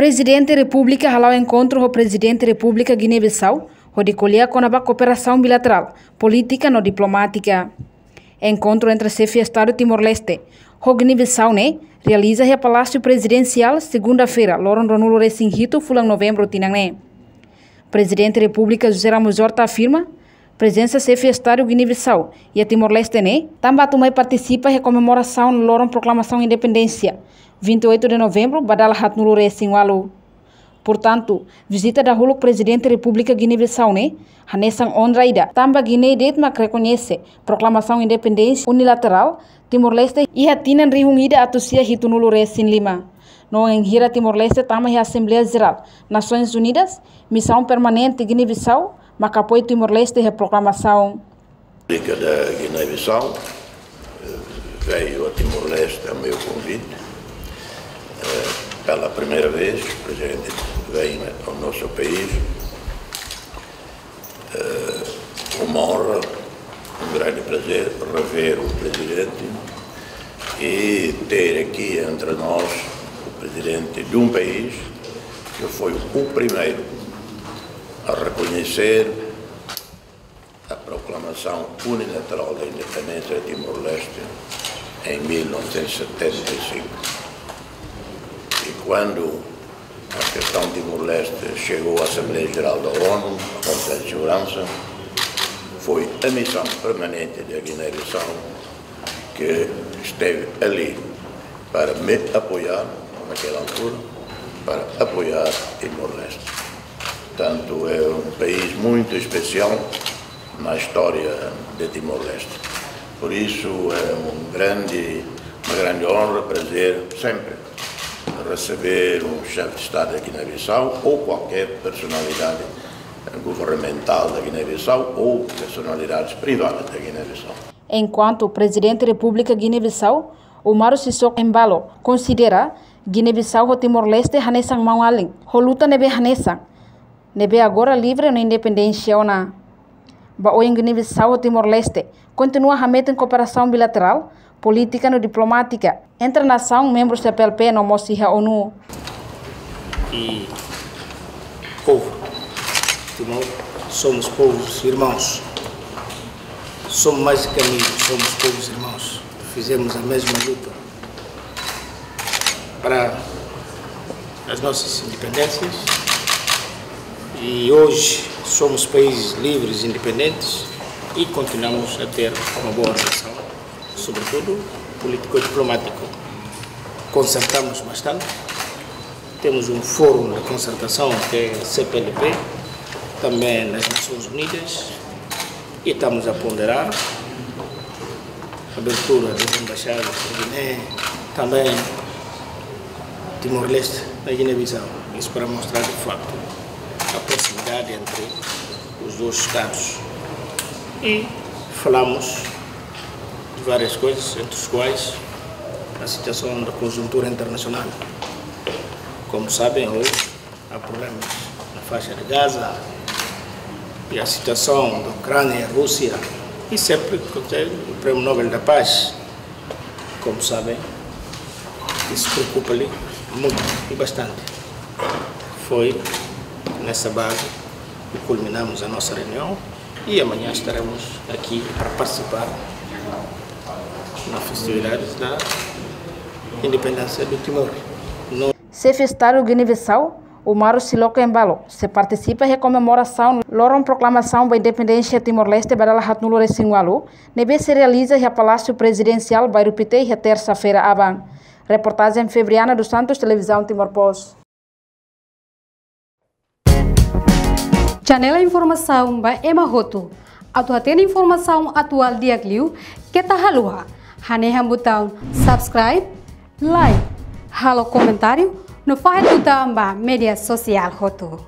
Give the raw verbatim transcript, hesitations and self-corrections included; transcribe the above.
Prezidente Repúblika hala'o enkontru ho Prezidente Repúblika Guiné-Bissau, hodi ko'alia kona-ba kooperasaun bilaterál, polítika no diplomátika. Enkontru entre xefe Estadu Timor-Leste ho Guiné-Bissau ne'e realiza iha Palásiu Prezidensiál, segunda-feira, loron ruanulu-resin-hitu fulan Novembru tinan ne'e. Prezidente Repúblika José Ramos-Horta afirma, prezensa xefe Estadu Guiné-Bissau iha Timor-Leste ne'e tanba atu mai partisipa iha komemorasaun loron proklamasaun independénsia, vinte e oito de Novembro, ba dala haatnulu-resin-ualu. Portantu, vizita dahuluk Prezidente Repúblika Guiné-Bissau ne'e hanesan onra ida, tanba Guiné de'it mak rekoñese proklamasaun independénsia unilaterál Timor-Leste iha tinan rihun ida atus sia hitunulu-resin-lima. No wainhira Timor-Leste tama iha Asembleia Jerál Nasoins Unidas, misaun permanente Guiné-Bissau mak apoia Timor-Leste iha proklamasaun. República da Guiné-Bissau, eh, veio a Timor-Leste a meu convite. Eh, pela primeira vez, o presidente vem ao nosso país. Eh, uma honra, um grande prazer rever o presidente e ter aqui entre nós o presidente de um país que foi o primeiro a reconhecer a proclamação unilateral da independência de Timor-Leste em mil novecentos e setenta e cinco. E quando a questão Timor-Leste chegou à Assembleia Geral da ONU, ao Conselho de Segurança, foi a missão permanente da Guiné-Bissau que esteve ali para me apoiar, naquela altura, para apoiar Timor-Leste. Portanto, é um país muito especial na história de Timor-Leste. Por isso, é um grande, uma grande honra, prazer sempre receber um chefe de Estado da Guiné-Bissau ou qualquer personalidade governamental da Guiné-Bissau ou personalidades privadas da Guiné-Bissau. Enkuantu Prezidente Repúblika Guiné-Bissau, Umaro Sissoco Embaló, konsidera Guiné-Bissau ho Timor-Leste hanesan maun-alin ho luta ne'ebé hanesan, ne'ebé agora livre no independénsia ona. Ba oin Guiné-Bissau ho Timor-Leste kontinua hametin kooperasaun bilaterál, polítika no diplomátika entre nasaun membru C P L P no mós iha ONU. E povo Timor, somos povos irmãos. Somos mais que amigos, somos povos irmãos. Fizemos a mesma luta para as nossas independências e hoje somos países livres, independentes e continuamos a ter uma boa relação, sobretudo político-diplomático. Concertamos bastante. Temos um fórum de concertação que é C P L P, também nas Nações Unidas, e estamos a ponderar a abertura das embaixadas da Guiné, também Timor-Leste, na Guiné-Bissau. Isso para mostrar, de facto, a proximidade entre os dois Estados. E falamos de várias coisas, entre os quais a situação da conjuntura internacional. Como sabem, hoje há problemas na faixa de Gaza e a situação da Ucrânia e Rússia. E sempre que tem o Prémio Nobel da Paz, como sabem, isso preocupa-lhe muito e bastante. Foi nessa base que culminamos a nossa reunião e amanhã estaremos aqui para participar nas festividades da independência do Timor. No Xefe Estadu Guiné-Bissau, Umaro Sissoco Embaló, sei partisipa iha komemorasaun loron proklamasaun ba independénsia Timor-Leste ba dala haatnulu-resin-ualu, ne'ebé sei realiza iha Palásiu Prezidensiál, Bairru Pité, iha tersa-feira aban. Reportajen Febriana dos Santos, Televizaun Timor Post. Janela informasaun ba ema hotu. Atu hatene informasaun atuál di'ak liu, keta haluha hanehan butaun subscribe, like, halo komentáriu, no fahe tutan ba média sosiál hotu.